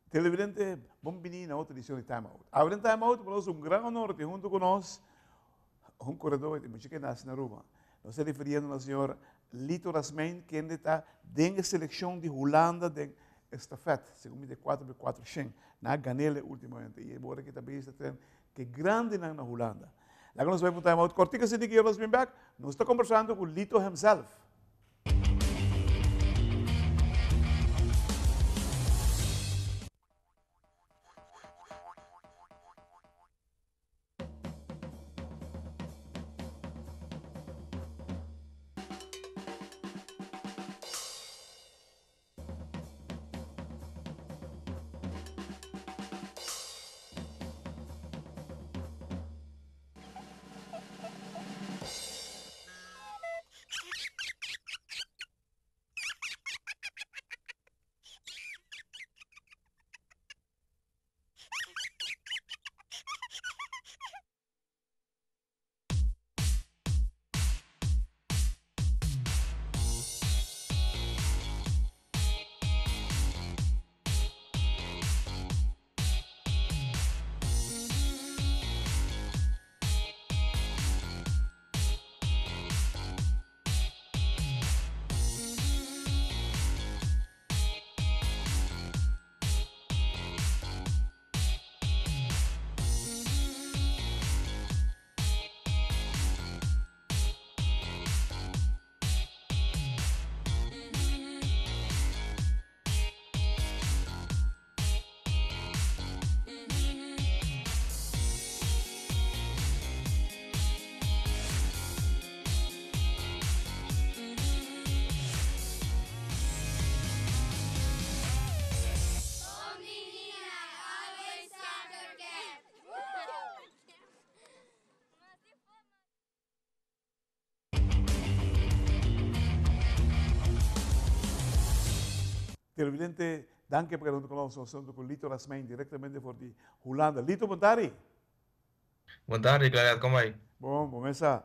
Televidente, bon bini na otro edicion di Time Out. Awe den Time Out, pa nos un gran honor tin hunto cu nos un corredor di mucha ke naci na Aruba. Nos ta refiriendo na señor Lito Rasmijn, kende ta den e seleccion di Hulanda den estafet, segun mi di cuatro by cuatro shen. Nan a ganele ultimamente y e bora ki ta bezig ta tren ke grandenan na Hulanda. Laga nos bai pa un Time Out cortico asina ki nos bin bek. Nos ta combersando cu Lito himself. Televidente, danki pa keda huntu ku nos. Nos ta huntu ku Lito Rasmijn direktamente for di Hulanda. Lito, bon tardi. Bon tardi, Claret, kon bai? Bon, bon mesa.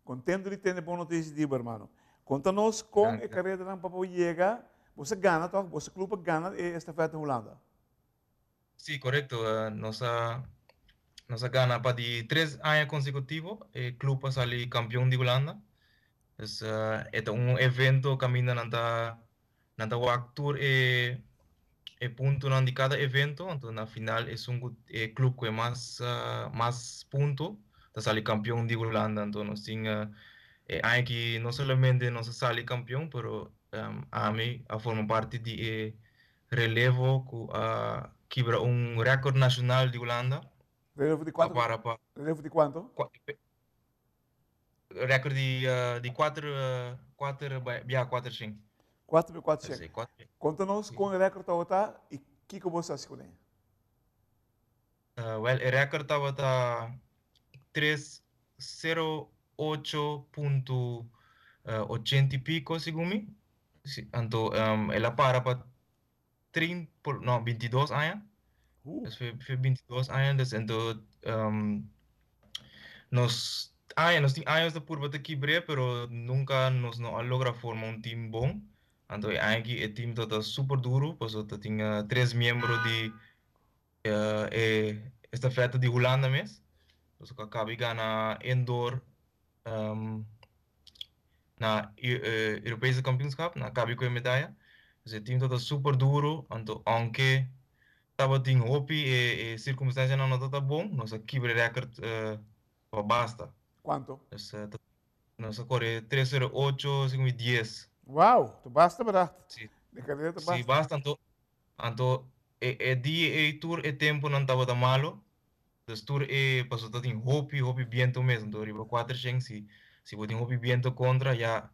Kontento di tende bon notisia di bo, hermano. Konta nos kon e karedanan pa por yega, bo sa gana tòg, boso klub a gana e estafèt na Hulanda. Sí, korekto. Nos a nos a gana pa di tres aña konsekutivo e klub a sali kampion di Hulanda. Dus e ta un evento kaminda nan ta nan ta wak tur e e puntonan di kada evento, anto na final esun ku e klub ku e mas mas punto ta sali kampion di Hulanda. Anto nos tin e aña aki no solamente nos a sali kampion pero ami a forma parti di e Relevo ku a kibra un rèkòrt nashonal di Hulanda. Relevo di kuantu? Para pa. Relevo di kuantu? Rèkòrt di di kuater kuater bia kuater shen. Kuater bia kuater shen. Konta nos kon e rèkòrt tabata i kiko bo sa hasi kuné? Wèl e rèkòrt tabata tres sero ocho punto ochenta i piko segun mi. Si, anto el a para pa trin por, no, 22 aña. Dus fue, fue 22 aña, dus ento nos aña, nos tin años ta purba ta kibr'é, pero nunca nos no a logra forma un team bon. Anto e aña aki e team ta super duro, pasobra ta tin tres miembro di e estafeta di Hulanda mes. Nos a caba di gana indoor na Europese kampioenschap, nan a caba cu e medaya. Dus e team tabata super duro, anto aunke tabatin hopi e circumstancianan no tabata bon, nos a kibra e record pa basta. Cuanto? Dus nos a core tres ora ocho, segun mi dies. Wow, ta basta berdad. Si. De carrera ta basta. Si, basta anto Anto e e dia ei tur e tempunan tabata malo, dus tur e pasobra ta tin hopi hopi biento mes, anto riba kuater shen si si bo tin hopi biento kontra ya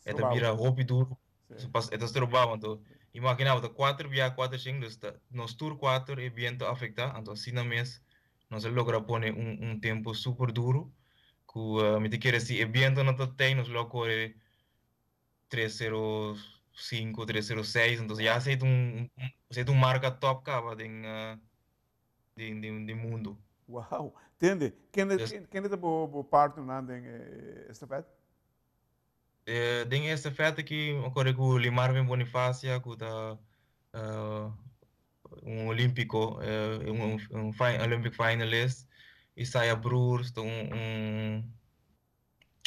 e ta bira hopi duru, e ta strobao, anto imagina bo ta kuater bia kuater shen dus ta nos tur kuater e biento a afekta, anto asina mes nos a logra pone un un tempu super duru ku mi ta kere si e biento no ta tei nos lo a kore tres sero sinku, tres sero seis, entonces ya esei ta un esei ta un marka top kaba den den den den mundu. Wow! Tende, kende kende ta bo bo partnernan den e estafet? Den e estafet aki mi kore ku Limarvin Bonifacia ku ta. un olímpiko, un un Olympic finalist, Isaiah Broers, un, un,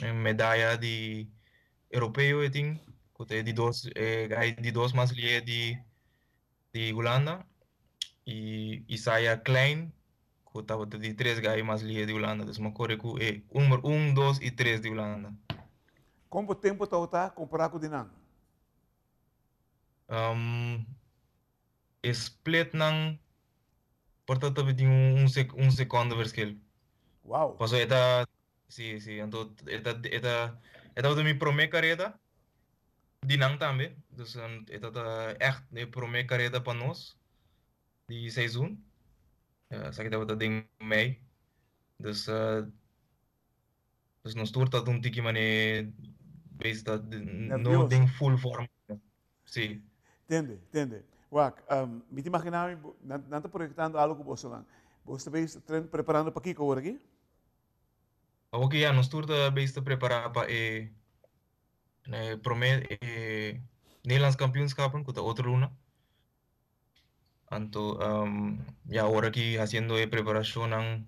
un medaya di europeo e tin, ku ta di dos, di dos mas lihé di Hulanda, i Isaiah Klein, ku tabata di tres gai mas lihé di Hulanda. Dus m'a kore ku e number 1, 2 i 3 di Hulanda. Kon tempu tabata kompará ku di nan? E split nan por ta tabatin un sekonde verschil. Paso e ta, si, anto e tabata mi promé kareda di nan tambe. Dus e tabata ègt e promé kareda pa nos di seizoen. Esaki tabata den mei. Dus dus nos tur tabata un tiki manera bezig ta no Nervioso. Den full vorm. Si. Tende, tende. Wak, mi ta imaginá mi, nan ta proyektando algu ku bosonan. Boso ta bezig ta preparando pa kiko awor aki? Awor ki ya nos tur ta bezig ta prepará pa e promé e Nederlands Kampioenschappen ku ta otro luna. Anto ya awor aki hasiendo e preparashonnan,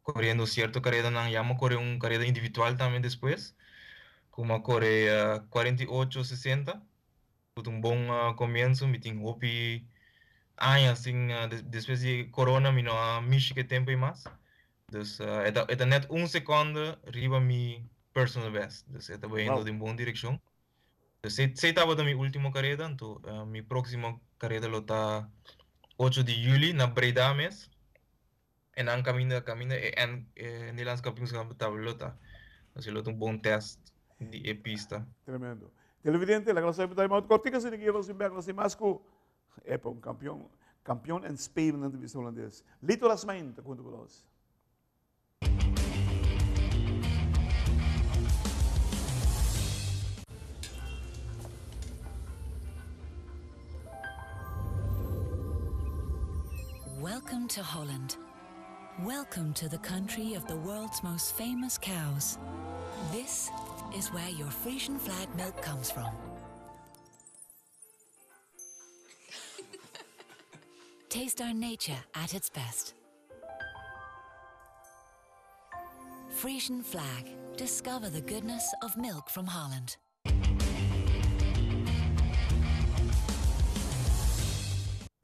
koriendo sierto karedanan, ya mi a kore un kareda individual tambe despues, ku mi a kore 48:60, ku ta un bon komienso. Mi tin hopi aña sin, despues di corona mi no a mishi ku e tempu ei mas. Dus e ta nèt un sekònde riba mi personal best, dus e ta bayendo den bon direkshon. Esei tabata mi ultimo kareda, anto mi próksimo kareda lo ta 8 di yüli na Breda mes. E nan kaminda kaminda e N e Nederlands Kampioenschap ta lo ta. Asina lo ta un bon tèst di e pista. Tremendo. Televidente, laga nos sabi pa time out kòrtiku asina ki nos bin bèk nos tin mas ku epa un kampion, kampion en spelen nan ta bisa hulandes. Lito Rasmijn ta huntu ku nos. Welcome to Holland. Welcome to the country of the world's most famous cows. This is where your Frisian flag milk comes from. Taste our nature at its best. Frisian flag. Discover the goodness of milk from Holland.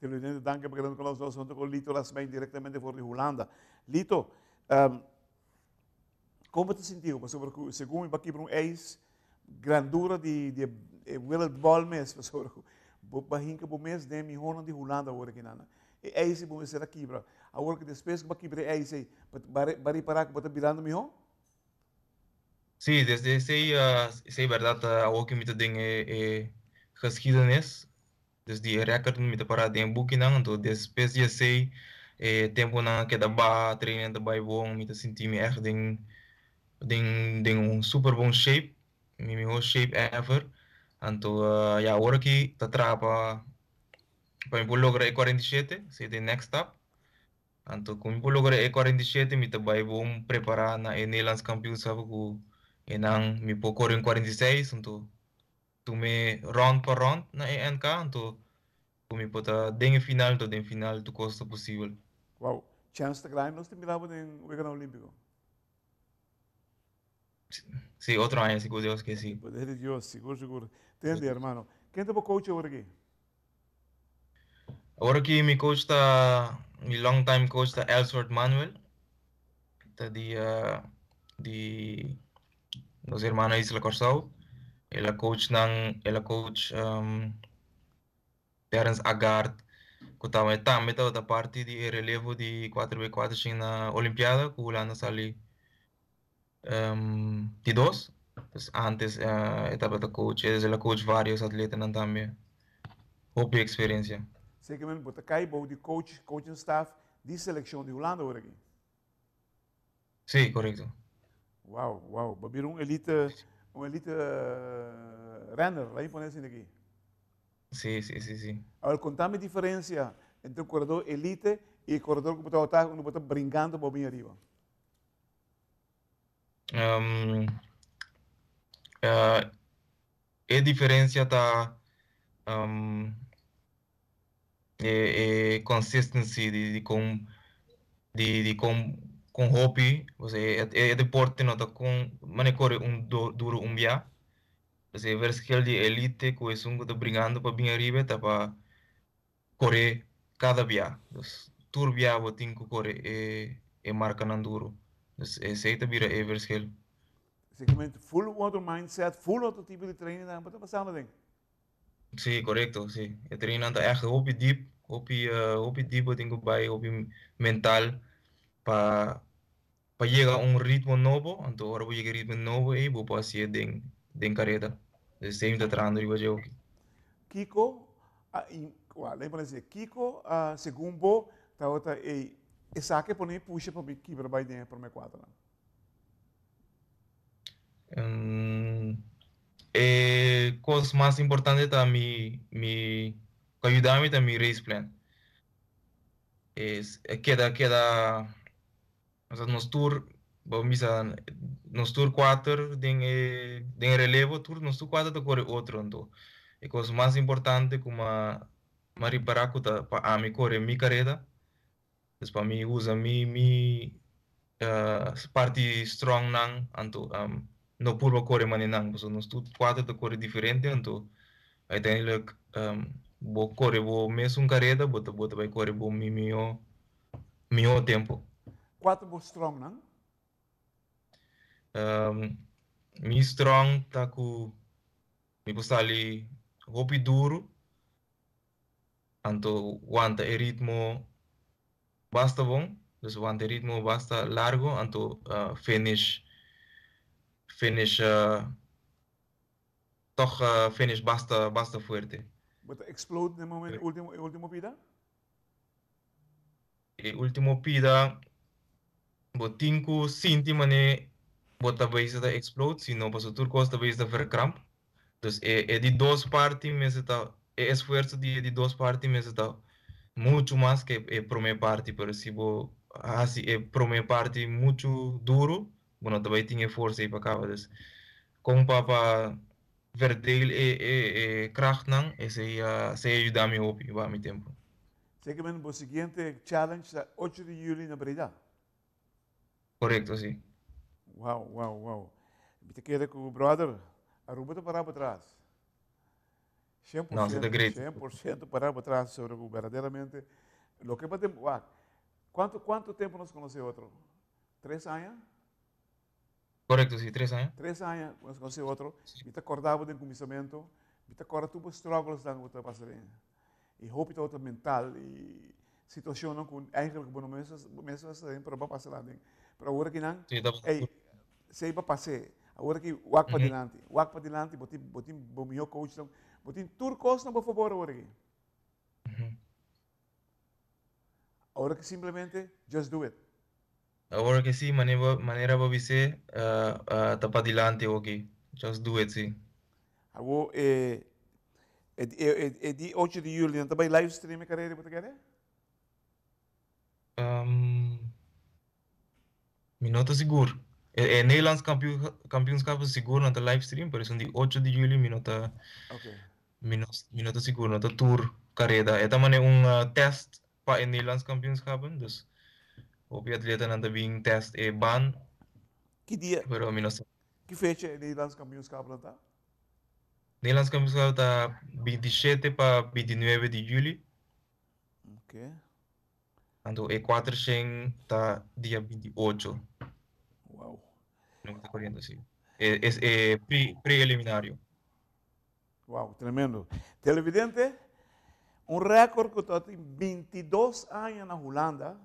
Televidente, danki pa keda ku nos. Nos huntu ku Lito Lasmijn direktamente for di Hulanda. Lito, um, kon bo ta sinti bo? Pasobra ku segun mi bo a kibra un ijs, grandura di e wereldbol mes, pasobra ku bo a hinka bo mes den e mihónan di Hulanda awor aki nan. E ijs ei bo mester a kibra. Awor ku despues ku bo a kibra e ijs ei, bo a ripará ku bo ta birando mihó? Sí, desde esei, esei bèrdat awor ku mi ta den e geschiedenis, dus di e rèkòrt mi ta pará den e bukinan, anto despues di esei e tempunan a keda baha, training ta bai bon, mi ta sinti mi ègt den den den un super bon shape, mi mihó shape ever. Anto ya awor aki ta traha pa pa mi por logra e 47, esei ta e next stap. Anto ku mi por logra e 47 mi ta bai bon prepará na e Nederlands Kampioenschap ku einan mi por kore un 46, anto tum'é rònt pa rònt na e NK, anto ku mi por ta den e final, anto den final tur kos ta posibel. Wow, chèns ta grandi nos ta mira bo den Weganan Olímpiko. Sí, otro aña si ku Dios ke sí. Poder di Dios, sigur sigur. Tende hermano. Ken ta bo coach awor aki? Awor aki mi coach ta, mi long time coach ta Ellsworth Manuel. Ta di di nos hermano Isla Kòrsou. El a coach nan, el a coach Terence Agard ku tambe tambe tabata parti di e relevo di kuater be kuater shin na Olimpiada ku Hulanda sali di dos. Pues antes e tabata coach, el a coach varios atletanan tambe. Hopi experiencia. Zekermente bo ta kai bou di coach, coaching staff di seleccion di Hulanda awor aki. Sí, correcto. Wow, wow. Bo bira un elite, un elite renner, laat me pone asina aki. Sí, sí, sí, sí. Awor, contame diferencia entre un corredor elite y e corredor cu bo tabata cuando bo ta brincando bo bin ariba. E diferencia ta E consistency di con di con hopi, e e deporte no ta con mane core un duro un bia. Dus e verschil di elite cu esun cu ta bringando pa bin ariba ta pa core cada bia. Dus tur bia bo tin cu core e marcanan duro. Dus esey ta bira e verschil. Seguramente full otro mindset, full otro tipo di training nan bo ta pasando den. Sí, korekto, sí. E trainnan ta ègt hopi dip, hopi hopi dip bo tin ku bai, hopi mental pa pa yega un ritmo nobo, anto ora bo yega e ritmo nobo ei bo por hasié den den kareda. Esei mi ta trahando riba dje oki. Kiko a wak lei por hasi kiko a segun bo tabata e esaki a pone mi pusha pa mi kibra bai den e prome kuaternan? E kos mas importante ta mi mi ku a yuda mi ta mi race plan. Es e keda keda osea nos tur bo bisa nos tur kuater den e den e relevo tur nos tur kuater ta kore otro anto e kos mas importante ku mi a ripara ku ta pa ami kore mi kareda. Dus pa mi usa mi mi parti strong nan anto no purba kore mane nan pasobra nos tur kuater ta kore diferente anto uiteindelijk bo kore bo mesun kareda bo ta bo ta bai kore bo mi miho miho tempo. Kua ta bo strong nan? Mi strong ta ku mi por sali hopi duru. Anto wanta e ritmo basta bon, dus wanta e ritmo basta largo, anto finish finish tog finish basta basta fuerte. Bo ta explode na e momento ultimo e ultimo pida? E ultimo pida bo tin cu sinti mane bo ta bezig ta explode, si no pasobra tur cos ta bezig ta verkramp. Dus e e di dos parti mester ta, e esfuerso di e di dos parti mester ta muchu mas ke e promé parti, pero si bo hasi e promé parti muchu duru, bo no ta bai tin e forsa ei pa kaba. Dus kon pa pa verdeel e e e krachtnan, esei a esei a yuda mi hopi ba mi tempu. Zekermente bo siguiente challenge ta ocho di juli na Breda. Korekto, si. Wow, wow, wow. Mi ta kere ku brother, Aruba ta pará patras. No, si ta great. 100% pará patras sobre ku berdaderamente loke pa tem, wak, kuantu, kuantu tempu nos konosé otro? Tres aña? Korekto, si, tres aña. Tres aña ku nos konosé otro. Mi ta kòrda bo den kuminsamentu, mi ta kòrda tur bo struggles nan ku bo ta pasa den. Y hopi ta otro mental y situacionnan cu eigenlijk bo no mes mes a sa pero bo a pasa la den. Pero awor aki nan, ey, sey bo a pas'é. Awor aki wak pa dilanti, wak pa dilanti, bo tin bo tin bo miho coachnan, bo tin tur cos na bo fabor awor aki. Awor aki simplemente just do it. Awor aki si, manera bo bis'é, ta pa dilanti awor aki. Just do it, si. Awor e e di ocho di juli nan ta bai live stream e karera bo ta kere? Mi no ta sigur. E Nederlands kampioenschap sigur nan ta live stream, pero esun di ocho di juli mi no ta mi no mi no ta sigur, no ta tur kareda. E ta manera un test pa e Nederlands kampioenschappen, dus hopi atletanan ta bin test e baan. Ki dia? Pero mi no sa. Ki fecha e Nederlands kampioenschapnan ta? Nederlands kampioenschap ta 27 pa 29 di juli. Ok. Anto e 400 ta dia 28. Wow. No ta koriendo si. E es e pre preeliminario. Wow, tremendo. Televidente, un record ku ta tin 22 aña na Hulanda.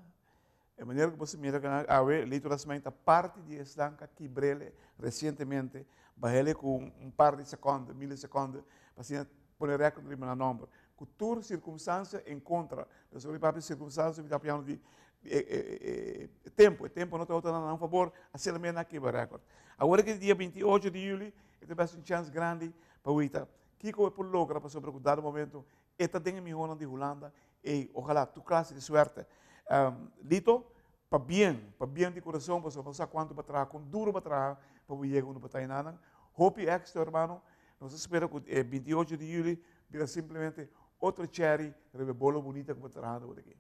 E manera ku bo sa mira ku awe Lito Rasmijn ta parti di esnan ku a kibr'el resientemente, bah'el ku un par di sekonde, milisekonde, pa asina pone record riba nan nomber. Ku tur sirkunstansia en kontra. Nos ora di papia di sirkunstansia mi ta papiando di e tempu. E tempu no tabata na nan fabor, asina mes nan a kibra record. Awor aki dia 28 di juli e ta bes un chèns grandi pa wita kiko e por logra pasobra ku dado momento E ta den e mihonan di Hulanda ey ojalá tur clase di suerte. Lito, pabien, pabien di corazon pasobra nos sa cuanto bo a traha, con duro bo a traha pa bo yega unda bo ta enanan. Hopi éxito hermano, nos ta spera cu e 28 di juli bira simplemente Otro cherry riba e bolo bunita ku bo ta trahando bo ta aki.